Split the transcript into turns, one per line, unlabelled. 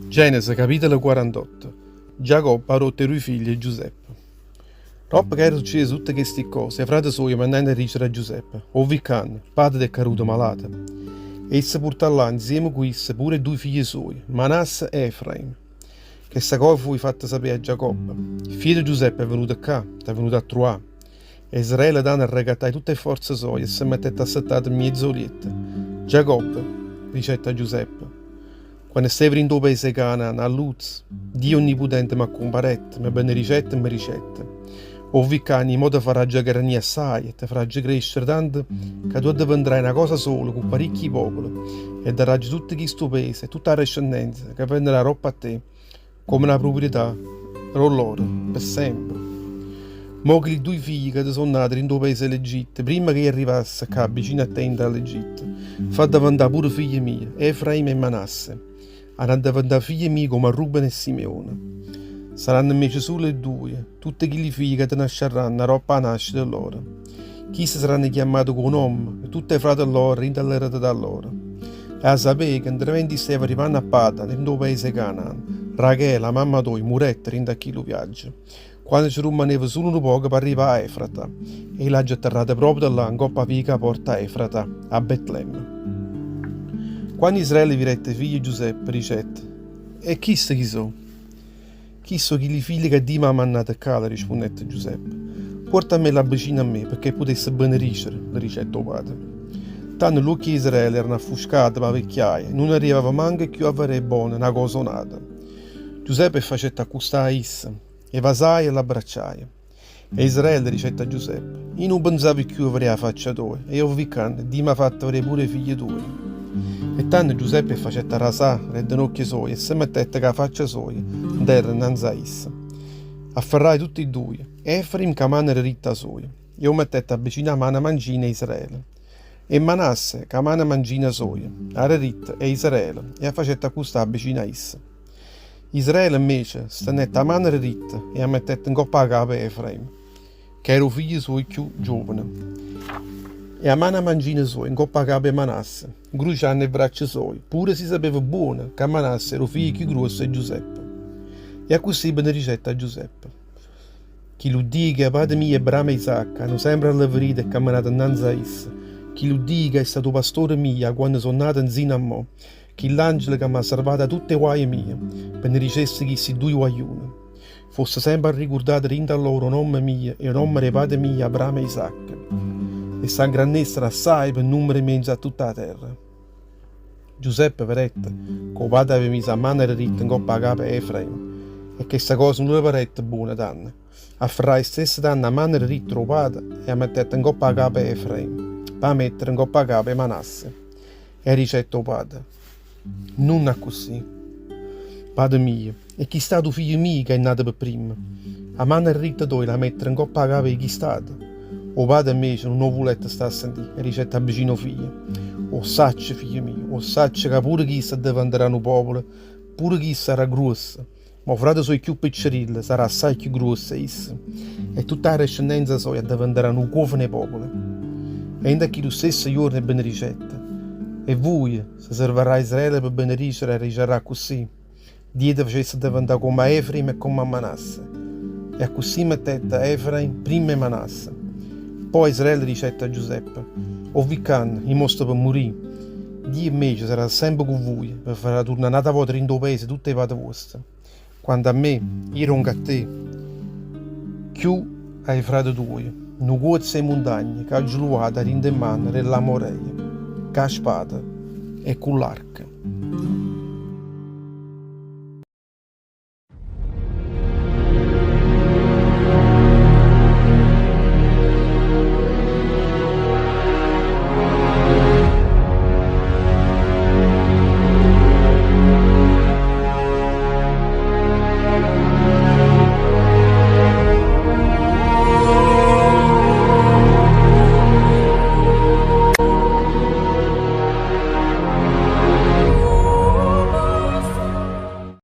Genesi, capitolo 48 Giacobbe adotta 'e duje figlie 'e Giuseppe. Doppo ca era succieso tutte chesti ccose, 'e frate suoje mannajeno a dicere a Giuseppe, 'O vi' ccanno, pàtete è caduto malato. E isso purtà là nzieme cu isso pure 'e duje figlie suoje, Manasse e Efraim. Chesta cosa fuje fatta sapé a Giacobbe, Figlieto Giuseppe è venuto ccà, t'è venuto a truvà. E Israele tanno arrecattaje tutte 'e fforze soje e se mettette assettato 'mmiez'ô lietto. Giacobbe dicette a Giuseppe, Quanno stevo dint' 'o paese 'e Canaan, a Luz, Dio Onniputente m'accumparette, me benedicette e me dicette, 'O vi' ccà, i' mo te farraggio aggrannì assaje e te farraggio crescere tanto ca tu addeventarraje na cosa sola cu paricchi popole e darraggio tutto chistu paese e tutta 'a descennenza ca venarrà aroppo a te Comme na pruprietà d' 'o lloro, pe sempe. Mo chilli duje figli ca te so' nate dint' 'o paese 'e l'Egitto, primma che io arrivasse ccà vicino a te 'int' 'a l'Egitto, fa addeventà pure figlie mie, Efraim e Manasse. Hanno addeventà figlie mie comme a Ruben e Simeone. Saranno invece sulo 'e duje, tutte chilli figli ca te nasciarranno aroppo 'a nascita lloro. Chiste saranno chiammate cu 'o nomme 'e tutte 'e frate lloro dint' 'a ll'eredità lloro. E 'a sapé che 'ntramente steva arrivanno a Padan, dint' 'o paese 'e Canaan, Rachele, 'a mamma toja, murette dint' a chillu viaggio, quanno ce rummaneva sulo nu poco p'arrivà a Efrata, e i' l'aggio atterrata proprio là, 'ncopp' 'a via ca porta a Efrata, a Betlemme. Quanno Israele virette 'e figlie 'e Giuseppe, dicette, E chiste chi so'? Chisti so' chilli figlie ca Dio m'ha mannato ccà, le rispunnette Giuseppe. Puortammelle avvicino a me, pecché 'e putesse benedicere, le dicette 'o pate. Tanno ll'uocchie 'e Israele erano affuscate p' 'a vecchiaia e nun arrivava manco cchiù a vedé bona na cosa o n'ata. Giuseppe 'e facette accustà a isso, 'e vasaje e l'abbracciaje. E Israele dicette a Giuseppe, Io nun penzavo cchiù 'e vedé 'a faccia toja, e 'o vi' ccanno, Dio m'ha fatto vedé pure 'e figlie tuoje. E tanno Giuseppe 'e facette arrasà d' 'e denocchie soje e se mettette cu 'a faccia soja 'nterra 'nnanze a isso. Afferraje tutt' 'e duje, Efraim cu 'a mano deritta soja, e 'o mettette avvicino 'a mano mancina 'e Israele, e Manasse cu 'a mano mancina soja, 'a deritta 'e Israele, e 'a facette accustà avvicino a isso. Israele 'mmece stennette 'a mano deritta e 'a mettette 'ncopp' 'a capa 'e Efraim, ca era 'o figlio suojo cchiù giovane, e 'a mana mancina soja 'ncopp' 'a capa 'e Manasse, 'ncrucianno 'e vracce soje, pure si sapeva buono ca Manasse era 'o figlio cchiù gruosso 'e Giuseppe. E accussì benedicette a Giuseppe. Chillu Dio che 'e pate mie Abramo e Isacco hanno sempre alleverito e cammenato 'nnanze a isso, chillu Dio ca è stato 'o pastore mio 'a quanno so' nato 'nzino a mo', Chill'angelo ca m'ha salvato 'a tutt' 'e guaje mie, benedicesse chisti duje guagliune. Fosse sempe arricurdato dint' a lloro 'o nomme mio e 'o nomme d' 'e pate mie Abramo e Isacco, e s'aggrannessero assaje pe nummero 'mmiezzo a tutta 'a terra. Giuseppe vedette ca 'o pate aveva miso 'a mano deritta 'ncopp' 'a capa 'e Efraim, e chesta cosa nun le parette buona tanno. Afferraje stesso tanno 'a mano deritta d' 'o pate e 'a mettette 'ncopp' 'a capa 'e Efraim, p' 'a mettere 'ncopp' 'a capa 'e Manasse. E dicette 'o pate, Nun accussì, pate mio, è chist'atu figlio mio ca è nato pe primma. 'A mano deritta toja l'hê mettere 'ncopp' 'a capa 'e chist'ato. O pate invece nun 'o vulette sta a sentì e dicette avvicino 'o figlio, 'O ssaccio, figlio mio, 'o ssaccio ca pure chisto addeventerà nu popolo, pure chisto sarrà gruosso, ma 'o frate suojo cchiù piccerillo sarrà assaje cchiù gruosso 'e isso, e tutta 'a descendenza soja addeventerà nu cuofano 'e popole. E dint' a chillu stesso juorno 'e benedicette. E vuje, se servarrà Israele pe benedicere e diciarrà accussì, Dio te facesse addeventà comme a Efraim e comme a Manasse. E accussì mettette a Efraim primma 'e Manasse. Poi Israele dicette a Giuseppe, 'O vi' ccanno, i' mo sto pe murì. Dio invece sarà sempe cu vuje, ve farà turnà n'ata vota dint' 'o paese 'e tutt' 'e pate vuoste. Quanto a me, io dongo a te, cchiù a 'e frate tuoje, nu cuozzo 'e muntagna che aggio luvato 'a dint' 'e mmane d' 'e ll'Amoreje, cu 'a spata e cu ll'arco.